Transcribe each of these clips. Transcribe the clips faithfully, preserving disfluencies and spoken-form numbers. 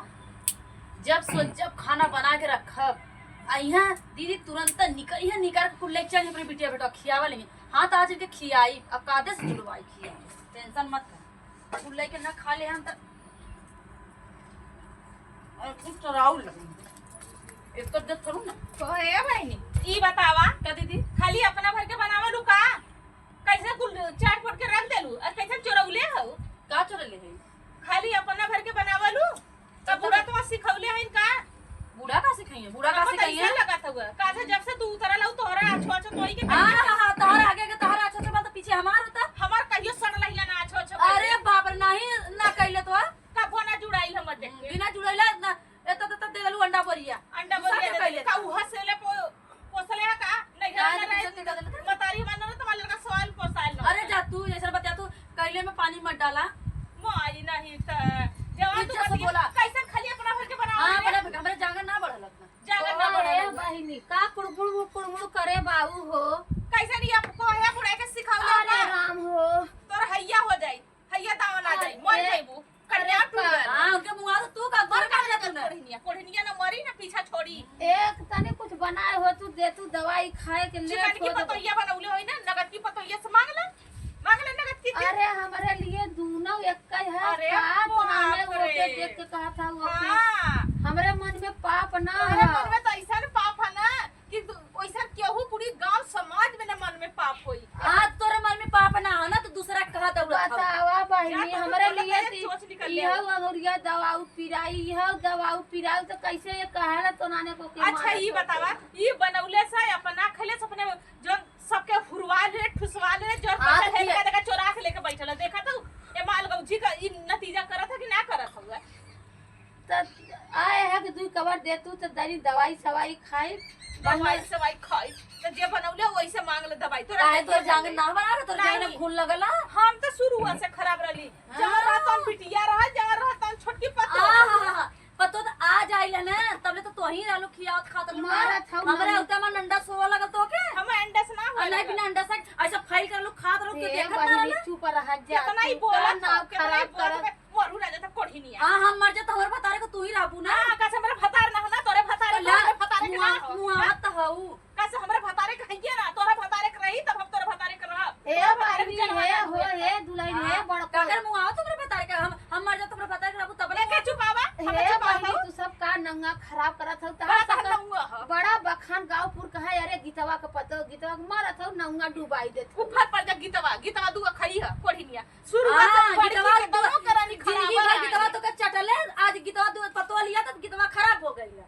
बतावा, जब सोच, जब खाना बना के रखब, आ इहाँ दीदी तुरंत निकल, इहाँ निकाल के कुल लेके चल अपने बिटिया बेटा खियावा लेंगे। हाँ, तो आज इनके खियाई, अब कादे से जुड़वाई खियाई, टेंशन मत कर। कुल लेके ना खा ले हम त, और कुछ तो राउर लगे। एक तो देख करू ना। तो ए बहिनी, ई बतावा, का दीदी? खाली अपना भर के बनावलू का? कैसे कुल चाट पट के रख देलू? और कैसे चोरौले हो? का चोरौले है? खाली अपना भर के बनावलू? तो बूढ़ा तो सिखौले हइन का? बूढ़ा का सिखाइए? बूढ़ा का सिखाइए? कैसे लगत हुआ? का से जब से तू उतरल हो, तोहरा अच्छो अच्छो तोई के हाँ, हाँ, हाँ, तोहरा आगे के तोहरा अच्छो अच्छो बात, पीछे हमार होता। हमार कहियो सड़ लहिला ना अच्छो अच्छो अरे बाप रे, नहीं ना कैले तो। कबो ना जुड़ाइल हमर देख के। बिना जुड़ैला ना, एत, एत, एत दे देलू अंडा बोरिया। अंडा दूसरा बोरिया के दे कैले देलू। का उहा से ले पो-, पोसले है का? नहीं, ना, ना, नहीं, नहीं, नहीं, नहीं। बतारी हमार ना, तुम्हारे लड़का सवाल पोसाइल ना। अरे जा तू, ऐसा बतिया तू, कैले में पानी मत डाला। माई नहीं त, जवान तू इज्जत से बतिया, बोला। कैसे खाली अपना भर के बनावा हाँ, रे? अपने, हमरे जांगर ना बढ़ल अपना। जांगर ना ओ, बढ़ल ए अपना। बहिनी, का कुड़मुड़, कुड़मुड़ करे बाऊ हो? कैसे नहीं आपको है बुढ़ा के सिखावले अरे का? राम हो। तोर हैया हो जाई। हैया दावा ना जाई, मर अरे, जाइबू। कन्या अरे टूट गल। हाँ, उनके मुँह से तू का बर काट लेतू ना। कोढ़निया, कोढ़निया ना मरी ना पीछा छोड़ी। एक तनी कुछ बनाए हो तू, दे तू दवाई खाए के ले चिकन की पतोहिया बनौले होई ना, नगद की पतोहिया से मांग ले। मांग ले नगद की। अरे, हमरे लिए दूनो एक है। अरे का तो नामे बाप रे। ओके देख के कहा था वो अपने, हाँ। हमरे मन में पाप ना है। मन में तो ऐसा पाप है ना, कि तू, ओइसन केहू पूरी गांव समाज में न मन में पाप होई। आज तोरे मन में पाप ना हो ना, तो दूसरा कहा दौड़त हो। बतावा बहिनी, जा तो हमरे तोला लिए तो ती-, सोच निकल ले। इहौ अंगुरिया दवाऊ पिराई, इहौ दवाऊ पिराई, तो कैसे ये कहाला तो नाने को के अच्छा, मारत ई हो? बतावा, ई बनौले से अपना खैले से अपने जो सबके हुरवा ले, ठुसवा ले, जो हाँ, पता तो है, किया। देखा, देखा, चोरा के लेके बैठल है। देखा तो, ये माल गौजी का ई नतीजा करत है कि ना करत हुआ? त आए है कि दुई कवर दे तू, त दरी दवाई सवाई खाई। दवाई सवाई खाई, त जे बनौले वैसे मांग ले दवाई। तोरा काहे नहीं तोर जांग नहीं। ना बना रहे, तोर जांग नहीं। में खून लगला? हम तो शुरू हुआ से खराब रहली। हाँ। जहाँ रहतन बिटिया रहा, जहाँ रहतन छोटकी पतोह। हाँ, हाँ, हाँ, हाँ। पतोह तो आ जाइल है ना, तबले तो तोही रहलू खियावत खात रहलू। मारत हऊ हमरे ना। उतना मन अंडा सोवा लगल तो के? हम अंडा से ना आ, नहीं, होला। बिना अंडा से ऐसा फाइल कर लू, खात रहलू, तो ए देखत ना बहिनी, रहला? चुप रह जा, कितना ही तू बोलत का नाव हो, कितना ही खराब बोलत करत हो। मरू राजा तक कोढ़ी नहीं आ। हाँ, हम मर जात, हमरे भतारे को तू ही रहबू ना। हाँ, कैसे हमरे भतार ना हो ना, तोरे भतारे तो को, ला, हमरे भतारे के मुआ-, ना हो। मुआवत तो हऊ। कैसे हमरे भतारे के हइये ना, तोरा भतारे के रही, तब हम तोरे भतारे के रहब। ए तोरा भतारे के भाई, जनवा हे ना हो, हुए। हे दुल्हन, हाँ, हे बड़को। काकर मुआवत हमरे भतारे के, हम, हम मर जात, हमरे भतारे के रहबू, तब ले ना। के चुपावा, हमें हे चुपावा बहिनी, हो। तू सब का नंगा खराब करत हऊ, तहार बड़ा सब का नंगा हो। बड़ा बखान गाँव पुर कहा, अरे गीतवा के पतो, गीतवा के मारत हऊ, नंगा डुबाई देत हऊ। ऊपर पर जा गीतवा, गीतवा दुआ खड़ी है, कोढ़ी निया। शुरू हाँ, से पढ़ गीतवा के दो, दोनों करानी जिंदगी खराब भर है। गीतवा तो के चटले, आज गीतवा दो पतवा लिया तो गीतवा खराब हो गई है।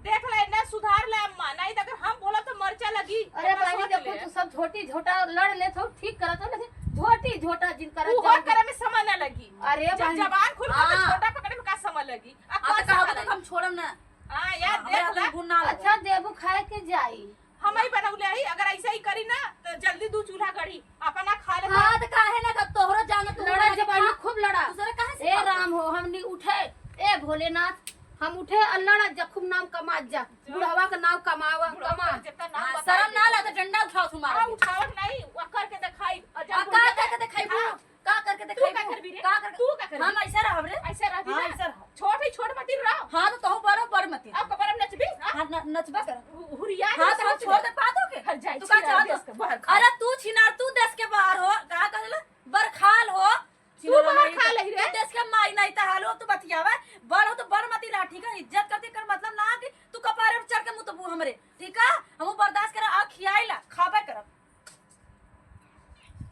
देख ले, इन्हें सुधार ले अम्मा, नहीं तो अगर हम बोला तो मरचा लगी। अरे इतना बहिनी, सोच देखो ले। तू सब झोटी झोटा लड़ लेत हो, ठीक करत हो, लेकिन झोटी झोटा जिन करत वो जाओगे। करे में समय न लगी। अरे जब बहिनी। जबान खुल गई तो हाँ। झोटा पकड़े में का समय लगी? अब हाँ, कौन तो सा कहा करे? तो हम छोड़म ना। हाँ, यार, हाँ, देख हमरा ले। गुण ना लगे। अच्छा, देबू खाए के जाई। हम ही बनौले ही, अगर ऐसे ही करी ना, तो जल्दी दू चूल्हा गढ़ी, अपना खा ले। हाँ, तो काहे ना, तब तोहरो जान, तू लड़ा ना जब खा। आइए, खूब लड़ा। दूसरे काहे से ए खाओ? राम हो, हमनी उठे, ए भोलेनाथ, हम उठे और लड़ा जा, खूब नाम कमा जा। जा। बुढ़वा का नाम कमावा, बुढ़वा कमा। का जितना नाम हाँ, बताई शर्म ना दे। ला, तो डंडा उठाओ तुम्हारा। हाँ, उठावत नहीं, वो करके दिखाई। और जब आ, बुढ़िया का करके दिखाई, हाँ। का करके तू का देखाइबू? करबी रे? का करके? तू का करबी? हम ऐसे रहब रे। ऐसे रहबी हाँ, ना? ऐसे रहब। छोट ही छोट मती रहो। हाँ, तो तोहू बड़ो बड़ मती। अब कबर में नचबी? हाँ? हाँ, न-, नचबा कर। हु-, हुरिया हाँ, तो हम सोच छोड़ ले। दे पादो के? हर जाई, तू का छिनार चाहत देश हो? के बाहर खा। अरे तू छिनार, तू देश के बाहर हो। का कहले? बरखाल हो। तू छिनार बाहर हमारी खा तो, ले रे। तू देश के माई नहीं त हालो, तू बतियावे। बड़ हो तो बड़ मती रहा, ठीक है? इज्जत करती कर मतलब ना कि तू कपारे पर चढ़ के मुतबू हमरे, ठीक है? हमहू बर्दाश्त करा, आ खियाइला, खाबे करब।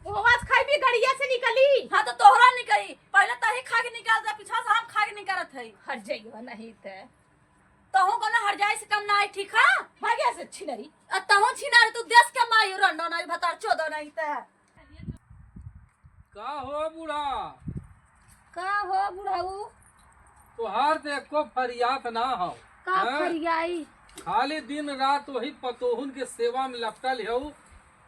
ओवाज खाई भी गड़िया से निकली। हाँ, तो तोहरा निकली। पहले तही खा के निकाल दे, पीछा से हम खा के निकालत हई। हर जाइयो नहीं ते। तहूँ कोनो हर जाए से कम ना आई, ठीक है? भाग्या से छिनरी। आ तहूँ छिनरी, तू देश के माई रंडो नहीं, भतार चोदो नहीं ते। का हो बूढ़ा? का हो बुढ़ऊ? तोहार तो एको फरियात ना हो। का हैं? फरियाई? खाली दिन रात वही पतोहुन के सेवा में लपटल हऊ।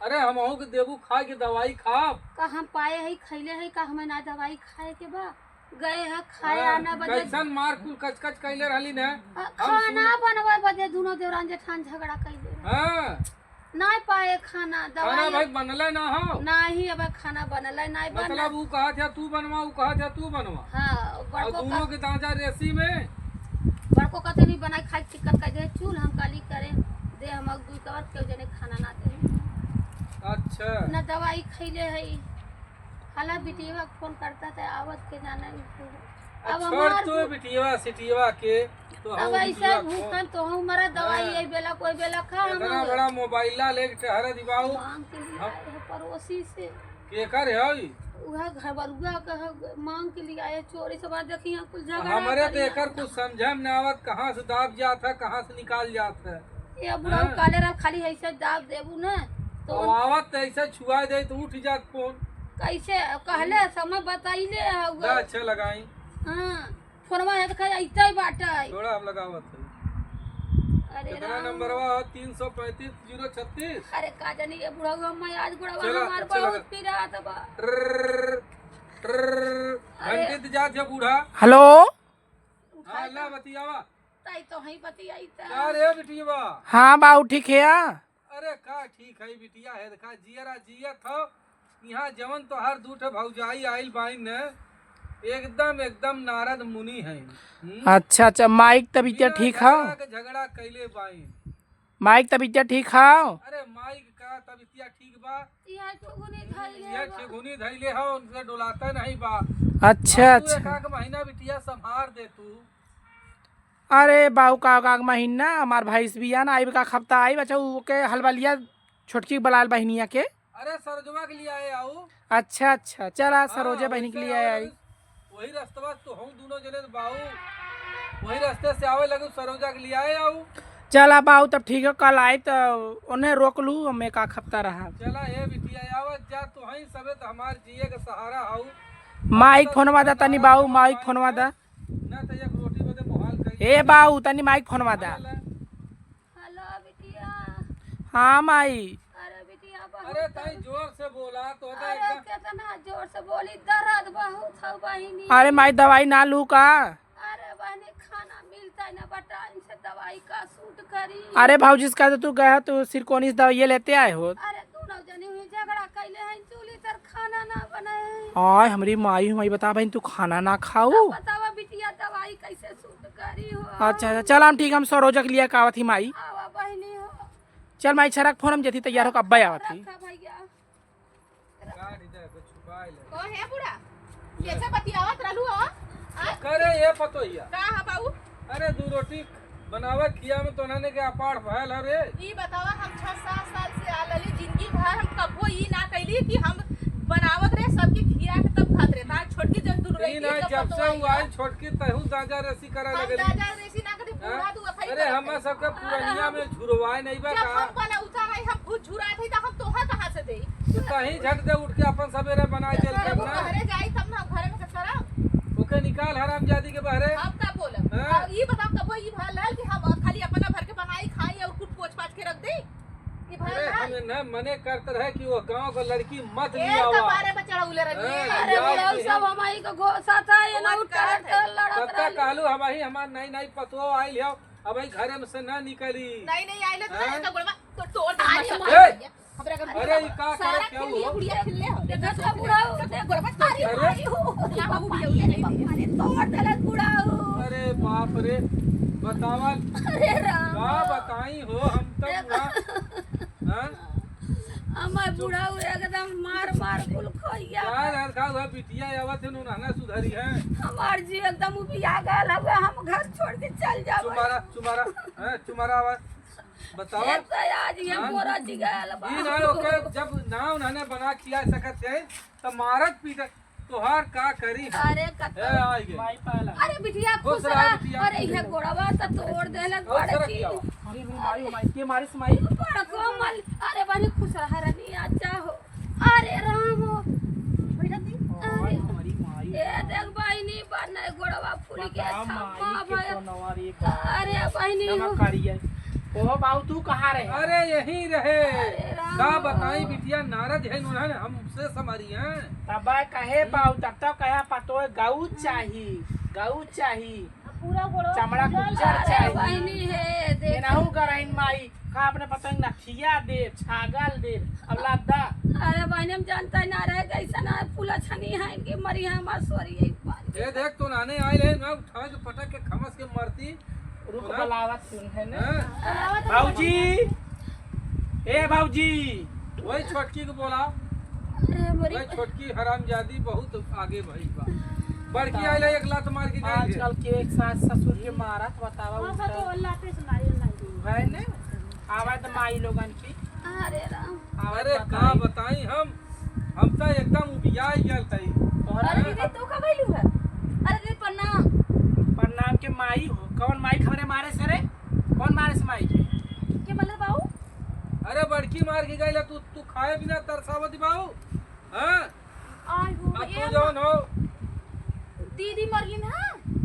अरे हमहू के देबू खाए के दवाई खाब। का हम पाए हई, खैले हई, का हमें ना दवाई खाए के बा? गए है खाए हाँ, आना बजे। कैसन मार कुल कच कच कैले रहली ने? आ, हम खाना सुन- बनवे बजे दुनो देवरान जेठान झगड़ा कैले। हाँ। नाहीं पाए खाना, खाना दवाई। भाई बनले ना हो? नाहीं, अब खाना बनले नाहीं बना। मतलब ऊ कहत है तू बनवा, ऊ कहत है तू बनवा। हाँ, और बड़को दोनों का के दांजा रेसी में। बड़को कहते नहीं बनाई खाई, चिक्कत कर दे चूल, हम काली करे दे, हम अउ दुई कवर केहू जने खाना ना दे। अच्छा। ना दवाई खैले है। हला बिटिया फोन करता त आवत के जाने। अब छोड़ हमार तू भू- बिटिया सिटिया के, तो अब हम ऐसे बिटिया भूखन तो हम मरा दवाई हाँ। यही बेला कोई बेला खा हम इतना बड़ा मोबाइल ला लेके टहरा दिवाऊ। मांग के लिए हम आए हैं पड़ोसी से। केकर है ई? उहे घरबरुआ का है, मांग के लिए आए, चोरी से बात देखी, हम कुल झगड़ा हमरे करी। तो एकर कुछ समझे में ना आवत, कहाँ से दाब जात है, कहाँ से निकाल जात है। ये बुढ़ऊ हाँ। काले रहा, खाली ऐसे दाब देबू ना, तो तो आवत तो ऐसे छुआ दे तो उठ जात फोन। कैसे? कहले समय बताइले है उ। दा, अच्छा लगाई। हाँ, फोनवा है तो खाली ऐसे ही बाटे। थोड़ा हम लगावत है। अरे कितना राम। नंबरवा है? तीन सौ पैंतीस जीरो छत्तीस। अरे का जानी ये बुढ़ऊ, हम आज गुड़वा चला, हमार चला। बहुत पीरा आता बा। ट्रर, ट्रर, अरे। घंटी तो जात है बूढ़ा। हेलो। हाँ, ला बतियावा। ताई तो हई बतियाई त। का रे बिटिया? हाँ बाऊ, ठीक है या? अरे का ठीक है बिटिया, है देखा जियरा जियत हो। यहाँ जवन तोहार दू ठे भौजाई आइल बाइन न, एकदम, एकदम नारद मुनि हैं। हम्म? अच्छा, अच्छा, माई के तबियत बिना ठीक है? लगा के झगड़ा कैले बाइन। माई के तबियत ठीक है? अरे माई के का तबियत ठीक बा? यह ठेघुनी धइले यह बा। ठेघुनी धइले हो, उनसे डोलाता नहीं बा। अच्छा, अब तू अच्छा। एक आध महीना बिटिया संभार दे तू। अरे बाऊ, का, का महीना, हमार भैंस बिया ना, आइब का हफ्ता आइब। अच्छा, ओके हलबलिया छोटकी बलाल बहिनिया के। अरे सरोजवा के लिए आए आऊ। अच्छा, अच्छा, चला हाँ, सरोजे बहिनी के वैसे लिए आए आवे आई। लगे, वही रास्ता तो हम दोनों जने बाऊ, वही रास्ते से आवे लगे सरोजा के लिए आए आऊ। चला बाऊ, तब ठीक है, कल आइब तो उन्हें रोक लू, हम एक आध हफ्ता रहा। चला ए बिटिया, आवत जा तो हई सबे तो हमार जिए के सहारा हाऊ। माइक फोनवा दा तनी बाऊ, माइक फोनवा दा। ना तो एक रोटी बदे मोहाल करी। ए बाऊ, तनी माइक फोनवा दा। हाँ, ले। हेलो बिटिया। हाँ माई। अरे बिटिया, बहुत अरे ताई, जोर से बोला तो होता अरे एकदम। कितना जोर से बोली, दर्द बहुत हौ बहिनी। अरे माई, दवाई ना लू का? अरे बहिनी, खाना मिलता ही ना बा टाइम से, दवाई का सूट करी। अरे भौजी से कह दे तू गए हो तो सिरकोनी से दवाई लेते आए हो। अरे दोनों जनी हुई झगड़ा कैले हैं, चूल्ही तर खाना ना बने। आय हमरी माई, माई बता बहिन, तू खाना ना खाऊ? अब बतावा बिटिया, दवाई कैसे सूट करी हो? अच्छा, अच्छा, चल हम ठीक, हम सरोजक लिया का आवत ही माई। आवा बहिनी हो। चल माई, छरक फोन हम जेथी तैयार हो, अब्बे आवत ही। रखा भैया। का है बूढ़ा? कैसे बतियावत रहलू हो? आ? करे ये पतोहिया। का है बाऊ? अरे दू रोटी बनावे खिया में तो उन्होंने के अपार भयल है रे। ई बतावा, हम छह सात साल से आ लली, जिंदगी भर हम कबो ई ना कैली कि हम बनावत रहे, सबके खिया के तब खात रहे। तार छोटकी जब दूर रही, ई ना, जब जब से पतोहिया। उ आई छोटकी तहू दादा रे करे हम लगली। दादा रेसी ना करी, हाँ? बूढ़ा तू अखई अरे, करत हमार है। सबके पुरनिया में झुरवाए नहीं बा जब का? हम बनौता है, हम खुद झुरात है, तो हम तोहा कहाँ से देई? तो तहीं झट दे उठ के अपन सबेरे बनाए चल अरे, वो करना। बहरे जाई, तब ना हम घरे में से करब। ओके निकाल हरामजादी के बहरे। हम का बोलब? हाँ? अब ई बताओ, कबो ई भल है कि हम खाली अपना भर के बनाई खाई और कुछ पोछ पाछ के रख देई? ई भल अरे, है? हम न मने करत रहे कि वो गांव का लड़की मत ए, लियावा। कपारे पे चढ़ौले रही। हाँ, अरे, यार, बुढ़ऊ सब हमारी को घोसा था, ये ना मत उठ करत करत है। लड़त तब का रहली। कहलू, हम ही हमार नई नई पतोह आइल हो, अब ही घरे में से ना निकली। नहीं, नहीं, आइले तो हाँ? ना, तो गोड़वा तो तोड़ दे, अरे, मत मार। ए! हमरा घर अरे, ई का सारा करत खेल हो? ये गुड़िया खेल ले हो। देखा तो बुढ़ऊ, देख गोड़वा तोड़ दे। अरे! अरे, बाबू भी उठे नहीं, बाबू। अरे, तोड़ देलक बुढ़ऊ। अरे, बाप रे, बतावा। अरे, राम। का बताई हो, हम तो देखा। बुढ़ा। हाँ? हमार बुढ़ऊ एकदम मार, मार कुल खोइया। का यार, का हुआ, बिटिया आवत है, नून हना सुधरी है। हमार जी एकदम उबिया गल, अब हम घर छोड़ के चल जाबे। चुमारा, चुमारा, हैं, चुमारा आवा। बतावा। एक तो आज ये हाँ? मोरा जी गल बा। ई ना ओके, जब ना उन्होंने बना खिया सकत है, तो मारत पीटत तोहार का करी हम? अरे कत्ता। ए, आ गए। माई पाला। अरे बिटिया, खुश खुश रहा, रहा। बिटिया। अरे, ये गोड़वा तो तोड़ देलक और बड़की। सरक गया। अरे, माई, माई, के मारे से माई? बड़को मल-, अरे बहिनी, खुश रहा रानी, अच्छा हो। अरे राम हो। बैठा दी। अरे, अरे, हमारी माई। ए देख बहिनी, बन गोड़वा फूल के बता माई छम्मा के भया। तो नवारी का। अरे बहिनी हो। नमस्कारी है। ओहो बाऊ, तू कहाँ रहे? अरे, यहीं रहे। अरे राम। का बताई बिटिया, नारद है, उन्होंने हमसे समरी हैं। तब कहे बाऊ, तब तो कहे पतोह गऊ चाही, गऊ चाही। पूरा गोड़वा चमड़ा फूल कुच्चर गया। चाही। अरे बहिनी है, देख। एनाहू गरहिन माई। का अपने पतंग ना खिया दे, छागल दे, अब लादा। अरे बहन, हम जानता ही ना रहे, कैसा ना फूला छनी है इनकी, मरी है हमार सोरी एक बार। ये देख, तो नाने आइल है ना, उठा के पटक के खमस के मारती। रुक, बुलावत सुन है ना। हाँ? बुलावत है। भौजी, ए भौजी, वही छोटकी को बोला। अरे हमारी वही छोटकी हरामजादी बहुत आगे भई बा। बड़की बताओ। आइल है, एक लात मार के गई है। आजकल के एक सास ससुर के मारत, बतावा हाँ, उनका। तो लाते से मारी, मारी। है ने? आवा त माई लोगन की। अरे राम। आवा अरे त का बताई। बताई हम, हम त एकदम उबियाई गल तई। तोहरा अरे दीदी, तू कब अइलू है? अरे दीदी, प्रणाम। प्रणाम के माई हो? कौन माई खबरे मारे से रे? कौन मारे से माई के? के मतलब बाऊ? अरे बड़की मार के गइला, तू, तू खाए बिना तरसावत बाऊ? हाँ? आय हो, अब ए तू जौन हो। दीदी मर गई ना?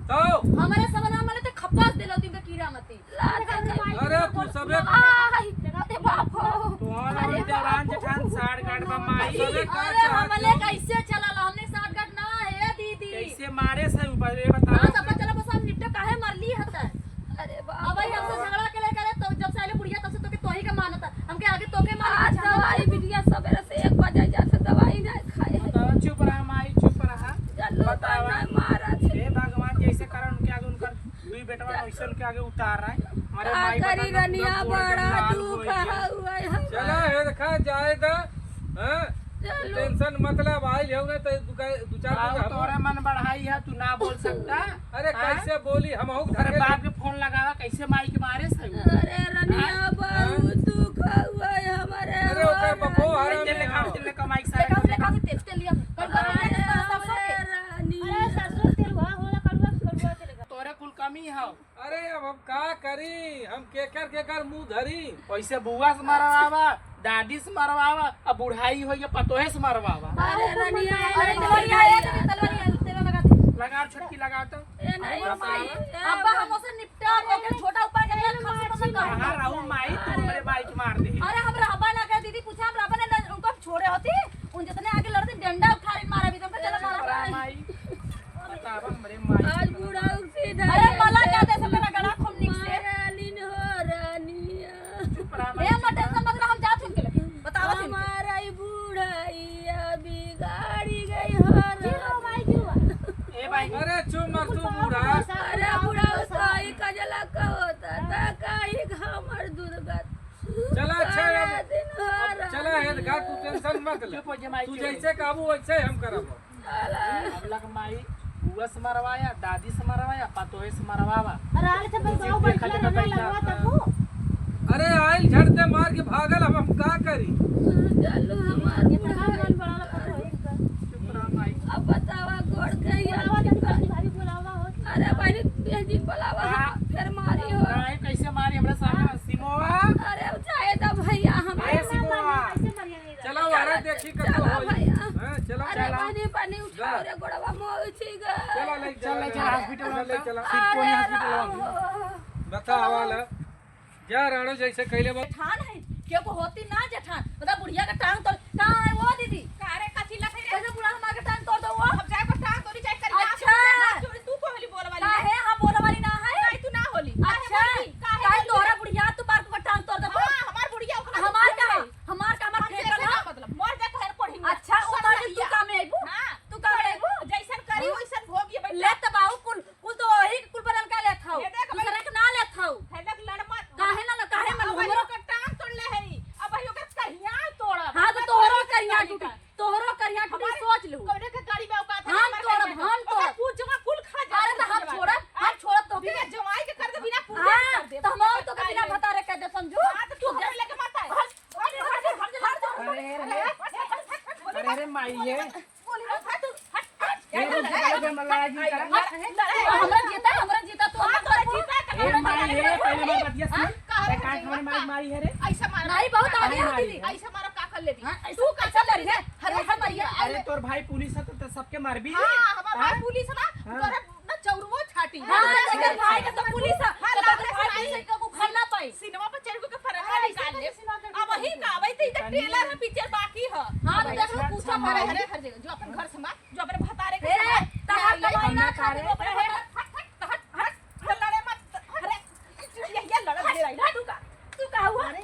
तो? हमारे सब नाम वाले तो खपास देलो दिन का कीड़ा मती। अरे तू सबे आय, ए बाप हो। तोहर अरे और देवरान बाप। जेठान साठ गांठ बा माई। सबे का अरे चाहत हमले हो? कैसे चलल? हमने साठ गांठ ना है दीदी। कैसे मारे से ऊपर ये बताओ। हाँ, सब चलो बस हम निपटो काहे मरली हत? अरे बाप अब भाई हमसे रे। झगड़ा के लेकर तो जब से आइले बुढ़िया तब से तोके तोही के मानत है। हमके आगे तोके मारे आज के चाहत है। दवाई बिटिया सवेरे से एक बजे जात है, दवाई ना खाए है। बताओ, चुप रहा माई, चुप रहा। चलो बतावा। तो ना मारा छे। हे भगवान, जैसे कारण उनके आगे उनकर दुई बेटवा वैसे उनके आगे उतार रहा है। हमारे का माई करी बता दो, रनिया पूरा गोड़ बड़ा जंजाल दुख होइ गया। हुआ है। चला है, देखा जाए दा, हाँ? चलो। टेंशन मत ले, भाई, लेव ना तो दु का-, दु चार बाबू, दिन हम तोरा मन बढ़ाई है, तू ना बोल सकता। अरे, हाँ? कैसे बोली, हम हो ओकरे बाप के फोन लगावा, कैसे माई के मारे से? अरे, रनिया हाँ? बाबू, हाँ? दुख हुआ है हमारे अरे, ओकर बाबू, हरामी चल, चल, है। चल, चल, कमाई सारा लेकाओ, लेकाओ, तेल, तेल लिया। कल अरे, बनाए थे, सब अरे, सके। रानी। अरे, सरसों तेल हुआ, होला, कड़ुआ, कड़ुआ तेल का। तोरे कुल कमी है। अरे, अब हम का करी? हम केकर, केकर मुंह धरी? वैसे बुआ से मरवावा, दादी से मरवावा, अब बुढ़ाई होई, पतोहे से मरवावा। अरे, रनिया, अरे, तलवारिया है, तलवारिया, तेल लगा दे। लगा, छोटकी, लगा तो। ए, नहीं, बतावा। माई, ए, अब्बा, हम ओसे निपटा, ओके, छोटा ऊपर के लिए खसी पसंद कर। कहाँ रहू माई, तू हमरे माई के मार दे। अरे, हम रहबा ना करे, दीदी पूछा, हम रहबा ना, उनको हम छोड़े होती, उन जितने आगे लड़ते, डंडा उठा ले, मारा भी, तुमको चला मारा। माई, बतावा हमरे माई। आज बूढ़ा उसे अरे, मला क्या दे, सब मेरा गला खूब निक से। मारा लीन हो रानिया। चुप रहा, ए, मत टेंशन मत रहा, हम जात उनके लगे। बतावा सुन के। हमारा ई बुढ़ाइया बिगाड़ी गई हो जी हो भाई, जी हो। ए भाई। अरे चुप मत तू बूढ़ा। अरे बूढ़ा, उसका ही कजला का होता था, का ही हमर दुर्गत। चला, अच्छा है, सारा अब, दिन हो अब चला है, रहा। घर तू टेंशन मत ले। चुप हो जा माई, तू चुप। जैसे कहबू वैसे हम करब। अब लग माई, बुआ से मरवाया, दादी से मरवाया, पतोहे से मरवावा। अरे आले से भाई, गाँव बैठला रहना लगवा तब को। अरे आइल झट दे मार के भागल, अब हम का करी? चलो हमार ये तो मन बड़ा लगा है। चुप रहा माई। अब बतावा गोड़ के ये बुलावा जल्दी, जल्दी भाभी बुलावा हो। अरे भाई, बेटी बुलावा, हाँ। फिर मारी हो। नहीं, कैसे मारी हमरा सामने सिमोवा? अरे चाहे तो भैया हम ए सिमोवा। कैसे मरिया नहीं चला, चला, अरे देखी चला कतो होई। भैया। हाँ, चला। अरे चला। पानी, पानी उठाओ रे, गोड़वा मोची गा। चला, ले चल, ले चला, चला, हॉस्पिटल चला, ले चला। फिर अरे कोई हॉस्पिटल राम। बता हवाला। जा राणो जैसे कैले बा। जेठान है, केहू को होती ना जेठान। बता बुढ़िया का टांग तोड़, कहाँ है वो दीदी? का रे, कथी लखे रे? कैसे बुढ़ा हमार के टांग तोड़ दो वो? अब जाए को टांग तोड़ी, चाहे करी अच्छा। टांग तोड़ी, तू पहली बोल वाली काहे है। हम बोले वाली ना है? नहीं, तू ना होली। काहे अच्छा। बोली? काहे काहे बोली? तोहरा बुढ़िया तू बार को टांग तोड़ दे। हाँ, हमार बुढ़िया ओकरा हमार से का? है। हमार का, हमार हमसे फेंकल ऐसे है? का मतलब? मर जा, तोहर पढ़ी में। अच्छा, उ सब तोहर, तू भैया। का में अइबू? हाँ। तू का में अइबू? जैसन करी, हाँ। वैसन भोग ये बैठा। ले त बाऊ कुल, कुल तो वही के कुल बनल का लेत हऊ। ये देख भाई। दूसरा के ना लेत हऊ। है देख, लड़ मत। काहे ना ल-, काहे अब ना भाई हमरो ओकर टांग तोड़ ले है। अब भाई ओकर कहिया तोड़ब। हाँ, तो हमर तोहरो कहिया कहिया टूटी। टूटी। तोहरो करिया टूटी, हमारे सोच लू। कौने के गाड़ी में औकात है, हम हमारे तोड़ब, करिया हम ओकर तोड़ब। पूछवा कुल खा जा, अरे तो हम पूछवा। छोड़ब, हम छोड़ब तो बिना जमाई के कर दे, बिना पूछे हाँ, कर दे। तो हम और तो बिना भतारे कर दे, समझू? हाँ, तो तू तू हमरे जा। लेके मत आए। हट, हट, हट, हट, हट, हट। अरे, अरे, अरे, अरे, अरे, माई, ये। बोली, हट, हट, हट, हट। ये रुक जा, रुक जा, मल्ला जी, हट, हट, हट। हमरा जीता, हमरा जीता, तू हाँ, हमरा तोरा जीता, ए, हमरा माई, जीता। ये पहले हमारी बतिया सुन। हाँ, का ते काहे हमारे माई मारी है रे? ऐसा मारा। नहीं, बहुत आगे काहे होती मारी थी। है? ऐसा मारा का कर लेबी? हाँ, ऐसा तू कैसे कैसे लड़ी है? लड़ी है? हर ऐसे हर लड़ी है। अरे तोर भाई पुलिस है तो, तो सबके मारबी। हाँ, हमार हाँ? भाई पुलिस है ना, हाँ। तोरा ना चौरवो छाटी। हाँ, हाँ, लेकिन भाई का तो पुलिस है। हाँ, तो लाग तोर भाई रहा है। पुलिस है, को घर ना पाई। सिनेमा पर चढ़ के फरंगा हाँ, निकाल ले। ऐसे तो अब वही का, वही तो इधर ट्रेलर है, पिक्चर बाकी है। हाँ, तो देख लो, अच्छा, पूछा अच्छा, मारे। हरे हर जगह, जो अपन घर संभाल, जो अपने भतारे के ए, संभाल। तहार ले, कमाई ना खाते तो अपने हट, हट, हट, हट, हट, लड़े मत, हट। अरे, ये, ये लड़त दे रही ना, तू का? तू का हुआ? अरे,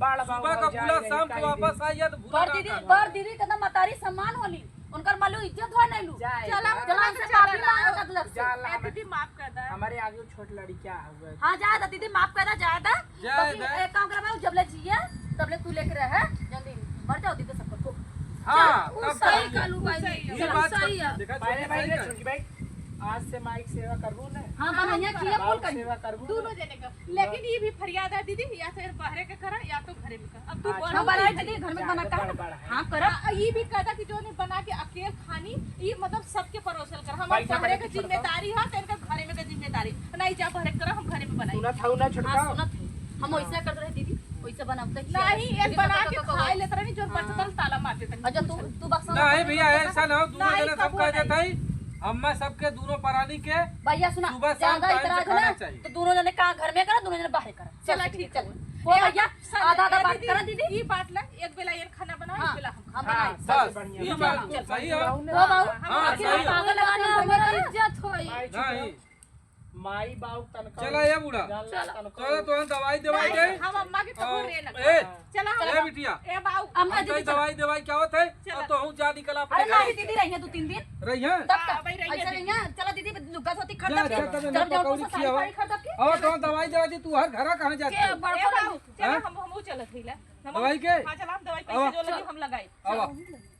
बड़ बाबू सुबह का भौजाई भूला, रही, शाम को कहीं वापस दिन। आई है तो भूला बड़ ना दीदी, कर। बड़ दीदी के तो मतारी सम्मान होली, उनकर मलू इज्जत हो नहीं लू। जाए चला, दा। चला, हमसे चला, माफी मांगा कर लग से। जा ला। ए, दीदी, माफ कर दा। हमारे आगे छोट लड़कियां हुए। हाँ, जा दा दीदी, माफ कर दा, जा दा। जाए बाकी दा। एक काम करा, जब ले जिए, तब ले तू लेके रहे, जल्दी मर जाओ दीदी, सबको। हाँ, उ तब सही तब कहलू भाई, सही ये चलो, बात सही है। देखा, पहले छोटी भाई सही ने है। छोटी भाई, आज से माई के सेवा करबू ना? हाँ, बनैया किया, बाबू फूल के करी। सेवा करबू ना? दोनों जने का। लेकिन ये भी फरियाद है दीदी, या तो बहरे के करा या तो घरे में करा। अब तू हाँ, बड़ हम हो बनाए गई। दीदी, घर में ज्यादा बना कर। गड़बड़ है। हाँ, करा। आ, ये भी कहता कि जो नहीं बना के अकेल खानी, ये मतलब सबके परोसल कर। हमारे भाई, बहरे हमारे की पीछे जिम्मेदारी है, तेरे का घरे में का जिम्मेदारी। नहीं जा बहरे करा, हम घरे में बनाई। सुनत हऊ ना हाँ, छोटका? सुनत है। हम वैसे करते रहे दीदी, वैसे बनाते ही नहीं, एक बना के खा लेते रहे, जो हाँ। बचतल ताला मार देते हैं। अच्छा, तू, तू बक्सा नहीं भैया, ऐसा ना हो, दोनों नहीं, जने सब कबो कह देता नहीं। है, अम्मा सबके दोनों परानी के भैया सुना, सुबह शाम ज्यादा time से इतराज है खाना ना, चाहिए। तो दोनों जने का घर में करा, दोनों जने बाहर करा। चला, चल, ठीक चल। है। ओ भैया, आधा आधा बात करा दीदी। ई बात ना, एक बेला ये खाना बनाओ, हाँ, एक बेला हम हम खाना। बनाई। हाँ, बस, बस, बढ़िया। ये बात तो सही है। ओ बाबू, हाँ, आखिर सही है। पागल है, हमारा इज्जत होई। नहीं। माई बाऊ तनका चला ये बूढ़ा। चला। चला, तो हम दवाई देवाई दे। हम अम्मा के तबो और रे लगा। ए, चला हम ए बिटिया। ए बाऊ। अम्मा हम जी, तो चला। दवाई देवाई क्या होत है? चला। और तो हूँ जा निकला अपने अरे घर नहीं से। दीदी, रही है दो तीन दिन। रही है? तब हाँ, तक। भाई, रही है ऐसा दीदी। नहीं है। चला दीदी, लुग्गा धोती खा जा, दे। जा, जा, जा, चल, जा, पकौड़ी उठो, खिया साड़ी हो। फाड़ी खा दे। और तो हम दवाई देवाई दी, तू हर घरा कहाँ जाती ए, है? बड़को ए बाऊ, बाबू। चला हाँ? हम, हमहू चलत हई ला। हम दवाई के? हाँ, चला, हम दवाई आवा। पैसे जो लगी, हम लगाई। आवा। चला।